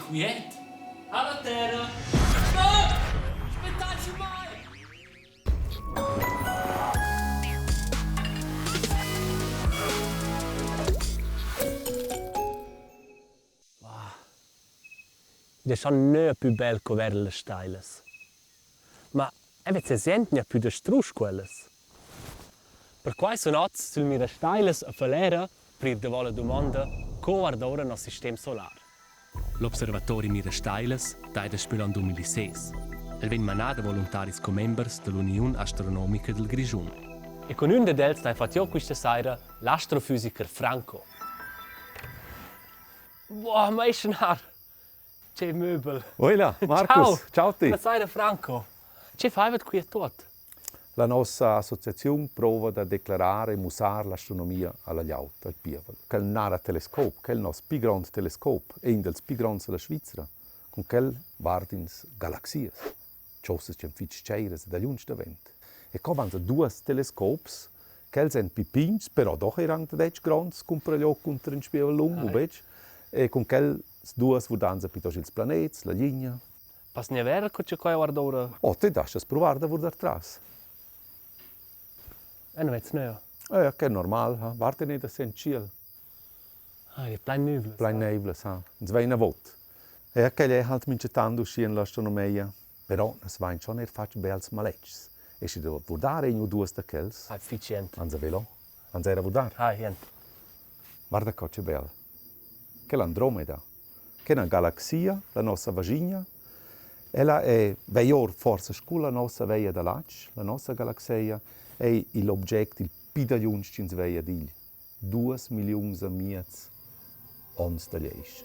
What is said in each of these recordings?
quiet! Alla terra! No! Spettai su mai! Id es schon nö pü bel co ver las stailas. Ma eu vez sent gnanc pü dastrusch quellas. Perquai sun hoz sül Mirastailas a Falera per ir davo la dumonda co guarda oura nos sistem solar. L'observatori Mirastailas dai daspö l'on 2006. El vegn manà da voluntaris commembers da l'Uniun astronomica dal Grischun. E cun ün dad els n'hai fat jo quista saira l'astrofisiker Franco. Boah, maischnar! Che möbel! Oila, Marcus, ciao ti! Buona saira Franco! Che faivat qui a tuot? La nossa associaziun prova da declarar e mussar l'astronomia alla glieud, al pievel. Quel nara telescop, quel nos pli grond telescop, è in dals pli gronds della Svizra. Cun quel guard'ins galaxias, chosas ch'èn fitg tscheiras e da lunsch davent. E co van duas telescops, quels èn pli pigns, però doch er anc detg gronds, cumpragliò cunter in spievel lung, u betg? E cun quels duas vurdanza plitost ils planets, la ligna. Pass gnir vera co cha quai guarda oura? Oh, ti daschas pruvar da vurdar tras. Eu nu vez nöa. Eh, che è normal, ha? Varda ne da sen tschiel. Ah, è plain nüvlas. Plain neivlas, ha. Ins vain avot. E quel è halt minchatant uschi en l'astronomia. Però nus vain schon eir fatg bels maletgs. E schi do vurdar egn u duos da quels. Ah, fich jent. Ans velo? Ans era vurdar? Ah, jent. Guarda co che bel. Quel Andromeda. Che è una galaxia, la nossa vagina. Ella è veior forsa scu la nossa veia da latg, la nossa galaxia, è il object il pi da lunsch ch'ins veia digl. 2 milliuns e miez ons da glieisch.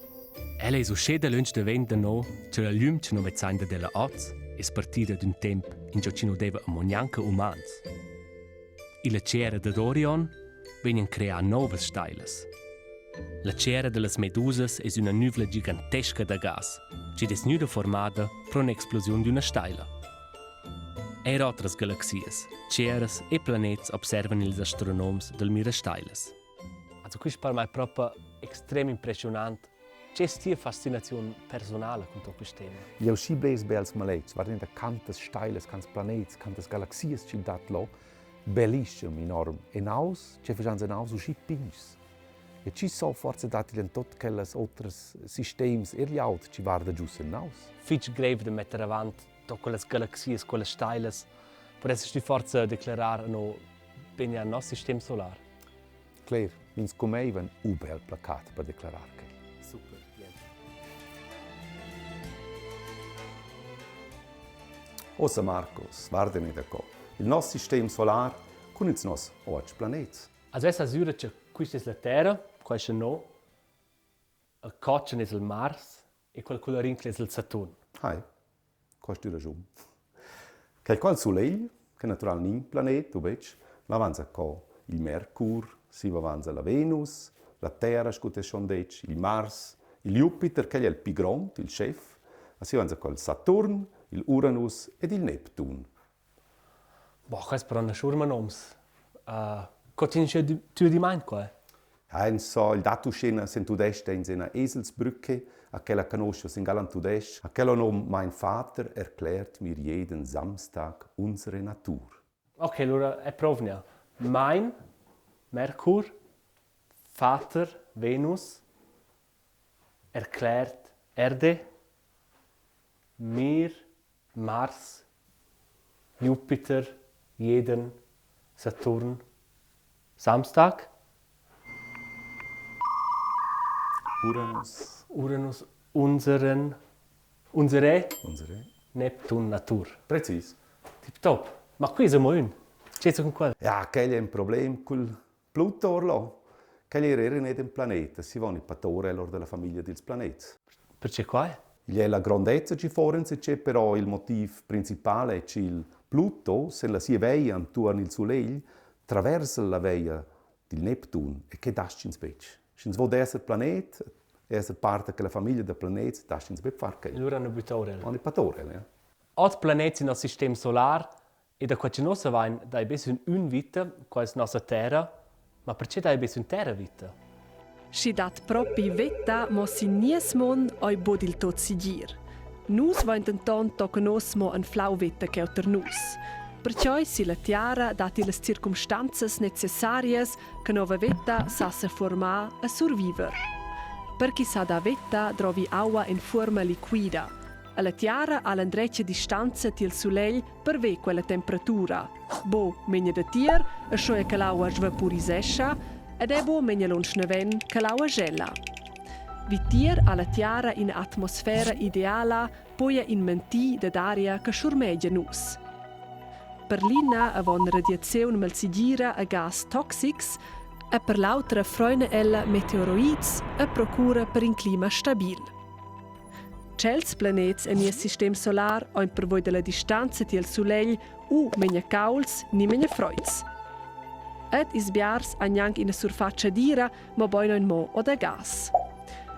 Ella es uschè dalöntsch davent da no cha la glüm cha no vezzain dad ella hoz es partida d'ün temp ingio chi nu deva amo gnanca umans. Illa tschera dad Orion vegnan creà nouvas stailas. La tschera da las medusas es üna nüvla gigantesca da gas chi'd es gnüda formada pro ün'explosiun d'üna staila. Eir otras galaxias, tscheras e planets observan ils astronoms dal Mirastailas. Also quist per mai propa extrem impressionant. Che es tia fascinaziun personala cun tot quist tema? Eu schi blers bels maletgs, guarda da cantas stailas, cants planets, cantas galaxias chi dat lo, bellischem enorm. E naus, che fagians naus uschi pigns. E chi so forsa dat il en tot quellas otras sistems er gl'aut chi varda giu sen naus. Fitg grev da metter avant to quellas galaxias, quellas stailas. Pudesses ti forsa declarar no ben al nos sistem solar? Cler, ins comeivan u bel placat per declarar quel. Super, bien. Ossa Marcus, guarda da co. Il nos sistem solar cun ils nos otg planets. Also es asüra che quista es la Terra, quaista no, il cotschen es il Mars e quel colorin es il Saturn. Hai, questa è ragiun. Quel qua il Solegl, che natural nin planet, u betg, l'avanza co il Mercur, si avanza la Venus, la Terra, scu te schon detg, il Mars, il Jupiter, quel è il pi grond, il chef, a si avanza co il Saturn, il Uranus ed il Neptun. Boah, quest però na schurma noms. Co tieni tü adimmaint quai? Ja, ins so il dat uschena sen tudestg ins ena Eselsbrücke, a quella canoscha sin galan tudestg. A quella nom Mein Vater erklärt mir jeden Samstag unsere Natur. Ok, lura è provnia. Mein, Merkur, Vater, Venus, erklärt Erde, mir, Mars, Jupiter, jeden, Saturn, Samstag. Uranus. Uranus, unseren, unsere, Unsere. Neptun, Natur. Precis. Tip top. Ma qui es amo ün. Che es cun quel? Ja, quel è un problem cul Pluto orlò. Quel era era in un planeta, si von i patore lor della famiglia dils planets. Perche quai? Igl è la grondezza ci forense c'è però il motiv principal è ch'il Pluto, sen la sia veia intuorn il sulegl, traversa la veia dil Neptun e che dastg'ins betg. Sch'ins vot esser planet, esser part da quella famiglia da planets, dastg'ins betg far quel. Lura hanno buttau el. Hanno pattor el, ja. Ot planets in nos sistem solar e da qua che noi savain dai be sün ün vita, qua es nossa terra, ma perche dai be sün terra vita? Schi dat propi veta mo sin nies mund ei buc dil tut segir. Nus vein denton tochen oz mo anflau veta cheu ter nus. Perquei silla tiara datti las circumstanzas necessarias che nova veta sa seformar e surviver. Per chi sa da veta drovi aua en fuorma liquida. Alla tiara ha l'endretga distanza tiel sulegl per ver quella temperatura. Bo megna datier, aschia che l'aua svapurisescha, ed è bo megna lunsch naven che l'aua gela. Vitier ha la tiara ina atmosfera ideala, poia in menti dad aria che schurmegia nus. Per l'ina avon radiaziun malsegira e gas toxics e per l'autra freuna ella meteoroids e procura per in clima stabil. Tschels planets en nies sistem solar ein pervoi dalla distanza tiel sulegl u memia caulds ni memia freids. Ed ils biars han gnanc ina surfatscha dira, mobein ein mo o da gas.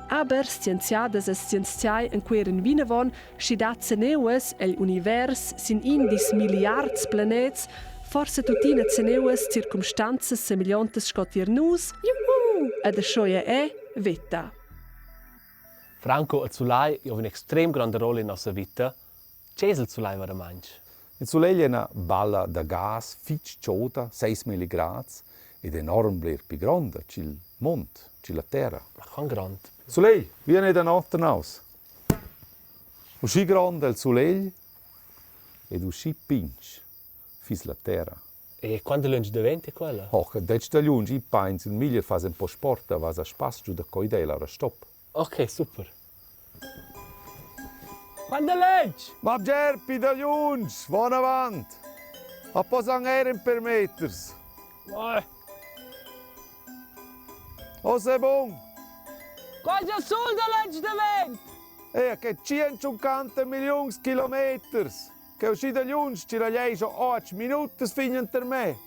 Aber scienziadas e scienziai enqueren vinavon, schi dat zeneuas egl univers sin in dils milliards planets forsa tuttina zeneuas circumstanzas semegliontas sco tier nus, juhu, ed aschia è veta. Franco, il sulai gioga ün'extrem gronda rolla in nossa vita. Che es il sulai veramaing? Il sulegl è üna balla da gas fich choda, 6.000 grads, ed enorm bler pli gronda ch'il mond, chi la terra. Ma quant grond? Sulegl, vieni da not hinaus. Uschi grond è il sulegl ed uschi pintg fiss la terra. E quant lunsch davent è quella? Och, detg da lunsch, i pains, il miglier fas ün po sport, vas a spass giu da coidel, allura stop. Ok, super. Quant lunsch? Ma bger da lunsch, von avant! A posan eir ün per meters. Oz è bun! Qua è già sul da lunsch davent! Eh, che 150 milliuns kilometers! Che uscì da lunsch ci ragliescha 8 minutas fin enter me.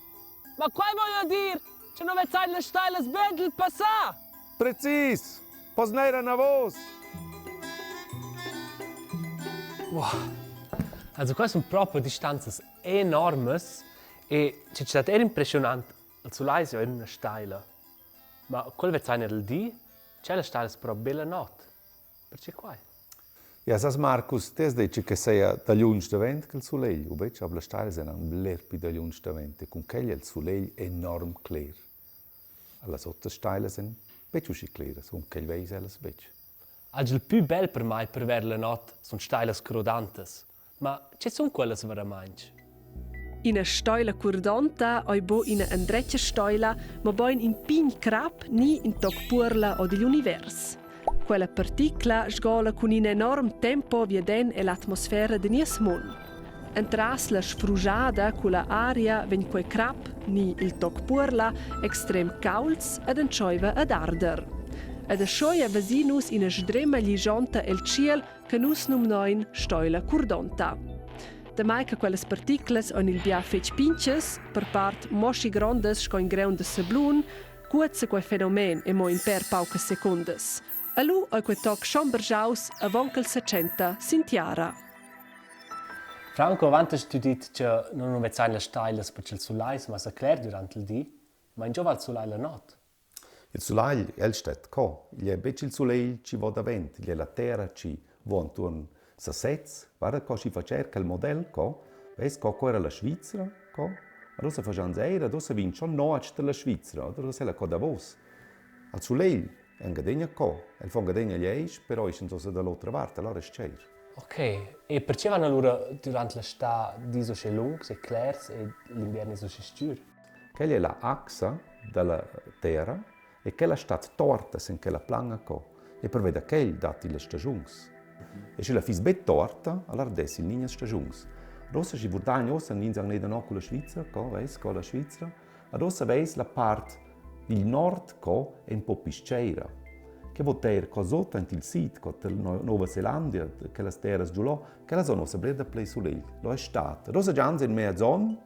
Ma quai voglio dir che non vezzain las stailas ben dal passà! Precis! Pos neir anavos! Wow. Also quai sun propi distanzas enormas e che ci dat er impressionant, il sulai es jo in üna staila. Ma quel vezzain er il di, tschella staila es però bella not. Perche quai? Ja, sas Marcus, ti has detg che saja da lunsch davent ch'il sulegl, u betg? Aber la staila es anc bler pli da lunsch davent e cun quel è il sulegl enorm cler. Las otras stailas èn betg uschi cleras, cun quel veis ellas betg. Alch il pü bel per mai per ver la not sun stailas crodantas. Ma che sun quellas veramaing? Ina steila curdonta ei buc ina endretga steila, mobein in pign crap ni in toc puorla o digl univers. Quella particla sgola cun in enorm tempo viaden ell'atmosfera de nies mund. Entras la sfruschada culla aria vegn quei crap, ni il toc puorla, extrem caulds ed entscheiva ad arder. Ed aschia vesin nus ina sdrema ligionta el tschiel che nus numnein steila curdonta. Damai che quellas particlas han il bia fetg pintgas, per part mo schi grondas sco in greun da sablun, cuozza quei fenomen e mo in per paucas secundas. E lu ei quei toc schon bergiaus avon ch'el setschenta sin tiara. Franco, avant hast du dit che non vezzain las stailas perche il sulai s'ma sa cler durant il di, ma ingio va il sulai la not? Il sulagl, el stet co. Igl è betg il sulegl chi vo davent, igl è la terra chi vo anturn sasez. Guarda co chi fa tscherca il model co. Ves co co era la Svizra co. Adesso fagians eir, adesso vegn schon noach dalla Svizra, oder? Adesso è la co davos. Al sulegl è angadegna co. El fa angadegna glieisch, però isch ussa dall'otra vart, allora es tscheir. Ok, e perche van allura durant la stà dis uschè lungs e clers e l'inviern es uschè stgür? Quella è la axa dalla terra e quella stat torta sin quella planga co e pervia da quel datti las stagiuns. E sche la fiss be torta, allora dessi nignas stagiuns. Adesso schi vurdagn ossa nins anc da no con la Svizra, co veis, co la Svizra. Adesso veis la part dil nord co è un po pisceira. Che vot dir co sot ant il sid, co tel Nova Zelandia, quellas terras giù là, quella zona ossa bler da plei sulegl. Lo è stat. Adesso già in mezon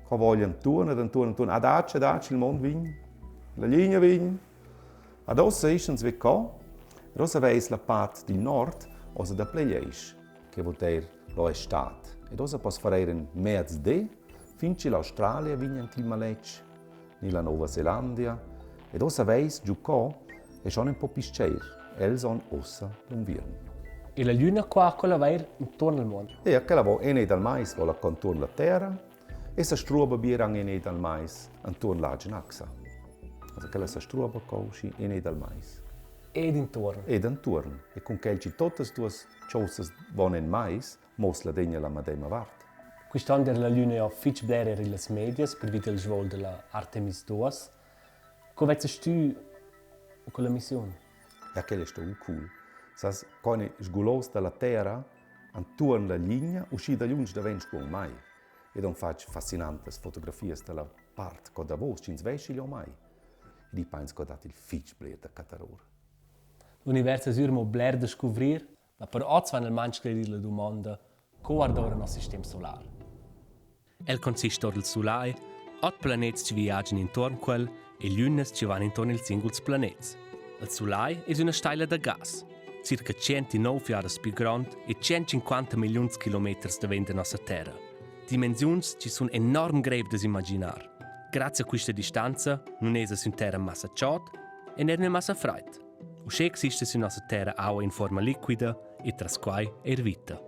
Co voglian turn ed enturn enturn adatg, adatg, il mond vign, la ligna vign. Ad ossa ischans vi co, ed ossa veis la part dil nord, ossa da Pleglieisch, che vul dir lo è stat. Ed ossa poss far eir in mez de, fin che l'Australia vign ant il maletg, ni la Nova Zelandia. Ed ossa veis giu co, È schon ün po pischeir. Els han uossa l'inviern. E la lüna qua quella va eir intuorn al muond. Eir quella vo en ed al mais vo'la contuorn la terra e sa struoba bier anc en ed al mais antuorn l'agen axa. Also quella sa struoba co schi en ed al mais. Ed intuorn. Ed intuorn. E cun quel chi totas duos chosas von en mais, Moss la degna la madema vart. Quist'on era la lüna jo fich bler eir illas medias pervi dal svoul da la Artemis II. Co vezzast tü quella missiun? Ja, quel è sto cool. Sas, con sgulos da la terra antuorn la ligna, uschi da lunsch davent scu mai. Ed han fatg fascinantas fotografias da la part co davos, ch'ins veschi lò mai. Ed i pains co dat il fich bler da cattar or. L'univers es ür mo bler da scuvrir, Ma per oz van almain sclerir la dumonda co guarda ora nos sistem solar. El consiste or dal sulai, ot planets chi viagian intuorn quel e lünas chi van intuorn ils singuls planets. Il sulai es üna staila da gas, circa 109 jadas pü grond e 150 milliuns kilometers davent da nossa Terra. Dimensiuns chi sun enorm greiv da s'imaginar. Grazie a quista distanza nun esa sün terra massa chod e neir massa fraid. Uschè exista sün nossa terra aua in fuorma liquida e tras quai eir vita.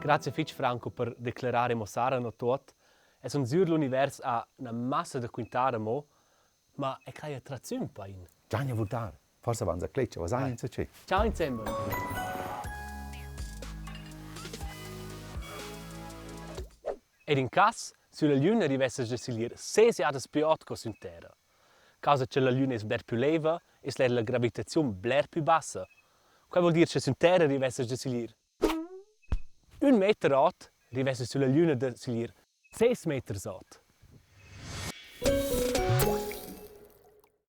Grazie fich Franco per declerar e muossar a no tuot. Es ün sür l'univers ha üna massa da quintar amo, ma è quai attracziun pain? Giagna vutar. Forsa avanza cletg, was hai insacé. Ciao insembel. Ed in cas, sülla lüna rivessas da siglir ses jadas pü ot co sün terra. Causa cha la lüna es bler pü leiva, es eir la gravitaziun bler pü bassa. Quai voul dir cha sün terra rivessast da siglir ün meter ot, rivessast sülla lüna da siglir ses meters ot.